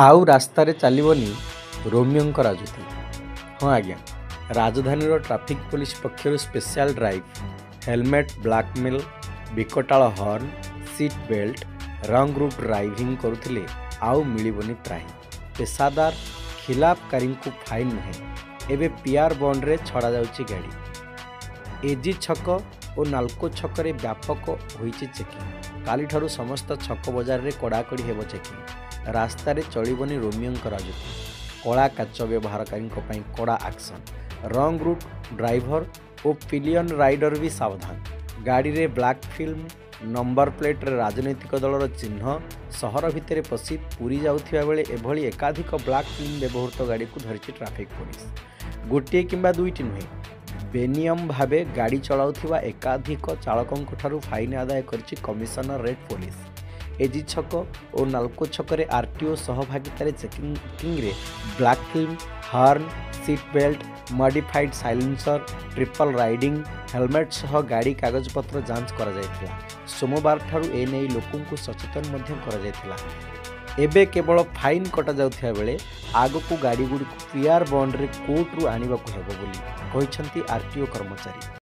ଆଉ ରାସ୍ତାରେ ଚାଲିବନି ରୋମିଓଙ୍କ ରାଜୁତି। ହଁ ଆଜ୍ଞା, ରାଜଧାନୀର ଟ୍ରାଫିକ୍ ପୋଲିସ ପକ୍ଷରୁ special drive. Helmet, black film, ବିକଟାଳ horn, seat belt, wrong route driving କରୁଥିଲେ ଆଉ ମିଳିବନି ତ୍ରାହି। ପେସାଦାର ଖିଲାପକାରୀଙ୍କୁ ଫାଇନ୍ ନୁହେଁ, ଏବେ ପିଆର୍ ବଣ୍ଡରେ ଛଡ଼ାଯାଉଛି ଗାଡ଼ି। ଏଜି ଛକ ଓ ନାଲକୋ ଛକରେ ବ୍ୟାପକ ହୋଇଛି ଚେକିଂ। କାଲିଠାରୁ ସମସ୍ତ ଛକ ବଜାରରେ କଡ଼ାକଡ଼ି ହେବ ଚେକିଂ। ରାସ୍ତାରେ ଚଳିବନି ରୋମିଓଙ୍କ ରାଜୁତି। କଳା କାଚ ବ୍ୟବହାରକାରୀଙ୍କ ପାଇଁ କଡ଼ା ଆକ୍ସନ୍। ରଙ୍ଗ ରୁଟ୍ ଡ୍ରାଇଭର ଓ ପିଲିୟନ ରାଇଡର ବି ସାବଧାନ। ଗାଡ଼ିରେ ବ୍ଲାକ୍ ଫିଲ୍ମ, ନମ୍ବର ପ୍ଲେଟ୍ରେ ରାଜନୈତିକ ଦଳର ଚିହ୍ନ, ସହର ଭିତରେ ପଶି ପୁରୀ ଯାଉଥିବା ବେଳେ ଏଭଳି ଏକାଧିକ ବ୍ଲାକ୍ ଫିଲ୍ମ ବ୍ୟବହୃତ ଗାଡ଼ିକୁ ଧରିଛି ଟ୍ରାଫିକ୍ ପୋଲିସ। ଗୋଟିଏ କିମ୍ବା ଦୁଇଟି ନୁହେଁ, ବେନିୟମ ଭାବେ ଗାଡ଼ି ଚଳାଉଥିବା ଏକାଧିକ ଚାଳକଙ୍କଠାରୁ ଫାଇନ୍ ଆଦାୟ କରିଛି କମିଶନରେଟ୍ ପୋଲିସ। ଏଜି ଛକ ଓ ନାଲକୋ ଛକରେ ଆରଟିଓ ସହଭାଗିତାରେ ଚେକିଂରେ black film, horn, seat belt, modified silencer, triple riding, helmet ସହ ଗାଡ଼ି କାଗଜପତ୍ର ଯାଞ୍ଚ କରାଯାଇଥିଲା। ସୋମବାରଠାରୁ ଏନେଇ ଲୋକଙ୍କୁ ସଚେତନ ମଧ୍ୟ କରାଯାଇଥିଲା। ଏବେ କେବଳ ଫାଇନ୍ କଟାଯାଉଥିବା ବେଳେ ଆଗକୁ ଗାଡ଼ିଗୁଡ଼ିକୁ ପିଆର୍ ବଣ୍ଡରେ କୋର୍ଟରୁ ଆଣିବାକୁ ହେବ ବୋଲି କହିଛନ୍ତି ଆରଟିଓ କର୍ମଚାରୀ।